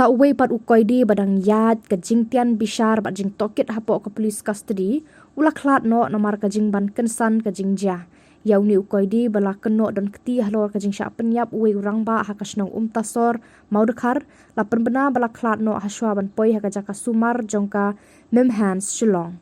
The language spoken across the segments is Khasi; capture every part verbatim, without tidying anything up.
Kata uwei pat u koidi ba dang ïaid ka jingtian bishar bad jingtohkit hapoh ka police custody u la khlad noh namar ka jingban kynsan ka jingjia ïa une u koidi ba la kynnoh don kti halor ka jingshah pynïap uwei u rangbah ha ka shnong Umtasor, Mawdkhar, la pynbna ba la khlad noh hashwa ban poi ha ka jaka sumar jong ka Mimhans, Shillong.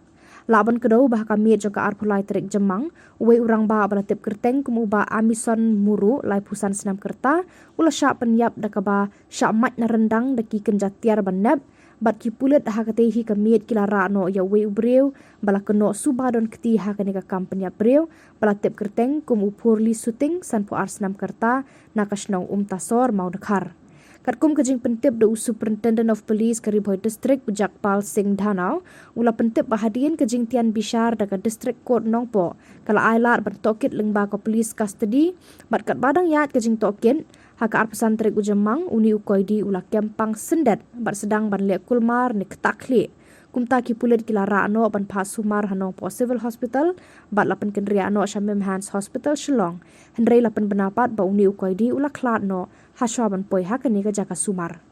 Lah ban kdew ba ha ka miet jong ka arphew lai tarik Jymmang, uwei u rangbah ba la tip kyrteng kum u Bah Amison Muru, laiphew san snem ka rta, u la shah pynïap da kaba shah mait na ryndang da ki kynja tiar ban nep, bad ki pulit ha katei hi ka miet ki la rah noh ïa uwei u briew ba la kynnoh suba don kti ha kane ka kam pynïap briew, ba la tip kyrteng kum u Purli Suting, sanphew ar snem ka rta, na ka shnong Umtasor, Mawdkhar. Katkum ka jingpyntip da u Superintendent of Police ka Ri Bhoi District, u Jagpal Singh Dhanau, u la pyntip ba hadien ka jingtian bishar da ka District Court Nongpoh, ka la ailad ban tohkit lyngba ka police custody, bad katba dang ïaid ka jingtohkit, ha ka arphew san tarik u Jymmang, une u koidi u la kem pang syndet bad sdang ban leh kulmar ne ktah khlieh. Kumta ki pulit ki la rah noh ban phah sumar ha Nongpoh Civil Hospital bad la pynkynriah noh sha Mimhans Hospital, Shillong. Hynrei la pynbna pat ba une u koidi u la khlad noh hashwa ban poi ha kane ka jaka sumar.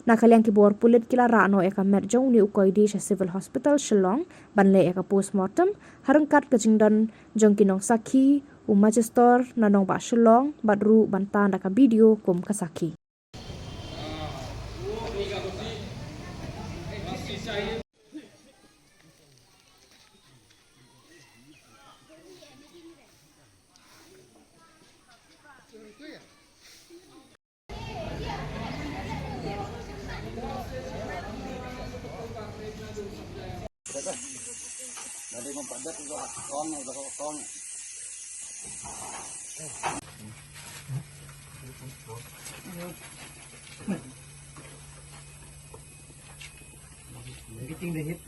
Na ka liang ki bor pulit ki la rah noh ïa ka met jong une u koidi sha Civil Hospital, Shillong, ban leh ïa ka postmortem, ha ryngkat ka jingdon jong ki nongsakhi, u Magistrate na nongbah Shillong, bad ruh ban tan da ka video kum ka sakhi. Everything they hit.